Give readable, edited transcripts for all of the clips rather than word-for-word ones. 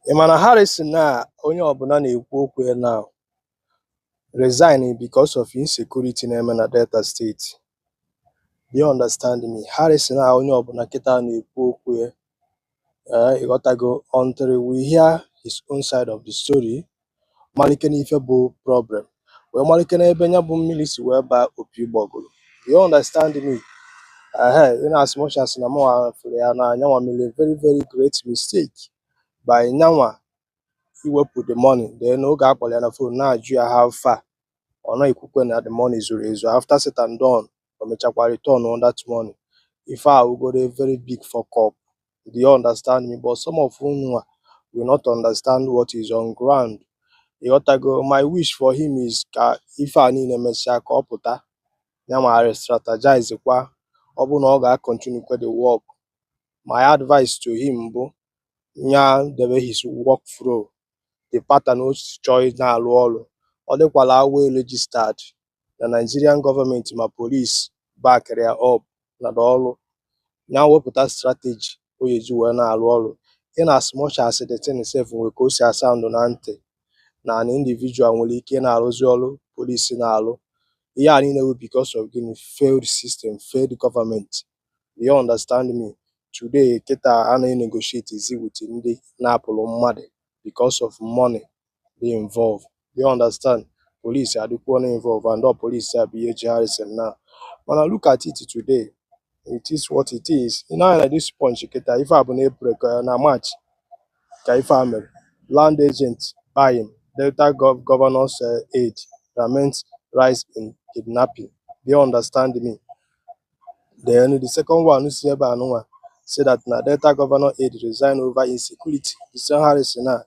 Ị ma na Harrison a onye ọbụla na-ekwu okwu ya now resign because of insecurity na-eme na Delta State. Do you understand me? Harrison a onye ọbụla kịta na-ekwu okwu ya, ịghọtago, until we hear his own side of the story, malike n'ife bụ problem, wee malike n'ebe ya bụ mmiri si wee baa opi ụgbọgụrụ. Do you understand me? Ehe, in as much as na mụnwa fụrụ ya na nyanwa mere a very very great mistake by nyanwa iwepụ the money, then oge a kpọrọ ya na phone na-ajụ ya how far, ọ na-ekwukwe na the money zuru ezu. After said and done, o mechakwa return all that money. Ife a wugoro a very big fuck up. Do you understand me? But some of unu will not understand what is on ground. Ịghọtago? My wish for him is ka ife a niile mesịa, ka ọ pụta ya ma re-strategize kwa. Ọ bụ na ọ ga-continue kwa the work, my advice to him bụ ya debe his work flow, the pattern o si chọọ ị na-arụ ọrụ. Ọ dịkwala well registered na Nigerian government ma police backịrị ya up na the ọrụ ya, wepụta strategy o ga-eji wee na-arụ ọrụ, in as much as the thing sef nwere ka o si asound na ntị na an individual nwere ike ị na-arụzi ọrụ police na-arụ. Ihe a niile bụ because of gịnị? Failed system, failed government. Do you understand me? Today kịta, a na-negotiate zi with ndị na-apụrụ mmadụ because of money dey involved. Do you understand? Police adịkwuo na involve, and all police a bụ ihe ji Harrison now. Mana look at it today, it is what it is. Ị na-anya na this Punch kịta, ife a bụ na April ka na March ka ife a mere. Land agent buying Delta governor's aide laments rise in kidnapping. Do you understand me? Then the second one si ebe a nụnwa say that na Delta governor aide resign over insecurity, the same Harrison a.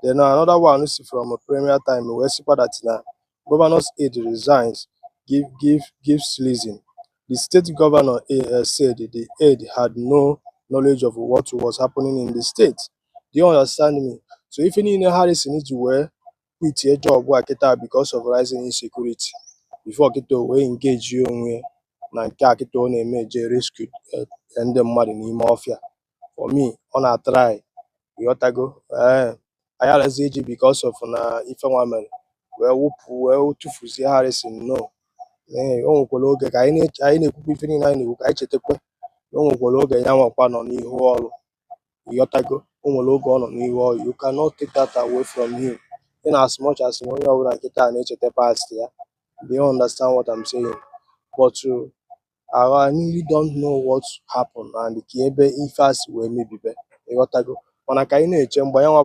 Then another one si from Premier Time wee sịkwa that na governor's aide resigns, gives reason. The state governor said the aide had no knowledge of what was happening in the state. Do you understand me? So ife niile Harrison ji wee quitie job a kịta because of rising insecurity, before kịta o wee engage onwe ya na nke a kịta ọ na-eme, eje rescue ndị mmadụ n'ime ọfịa. For me, ọ na-try, ịghọtago? Ee, anyị arazi iji because of na ife nwa mere wee wụpụ wee tụfuzie Harrison, no. Ee, o nwekwara oge ka anyị na-ekwukwa ife niile anyị na-ekwu, ka anyị chetakwa na o nwekwara oge ya nwakwa nọ n'ihu ọrụ, ịghọtago? O nwere oge ọ nọ n'ihu ọrụ. You cannot take that away from him, in as much as na onye ọbụla nkịta na-echeta past ya. Do you understand what I'm saying? But I really don't know what happened and ka ebe ife a si wee mebibe, ịghọtago? Mana ka anyị na-eche mgbe ya nwa.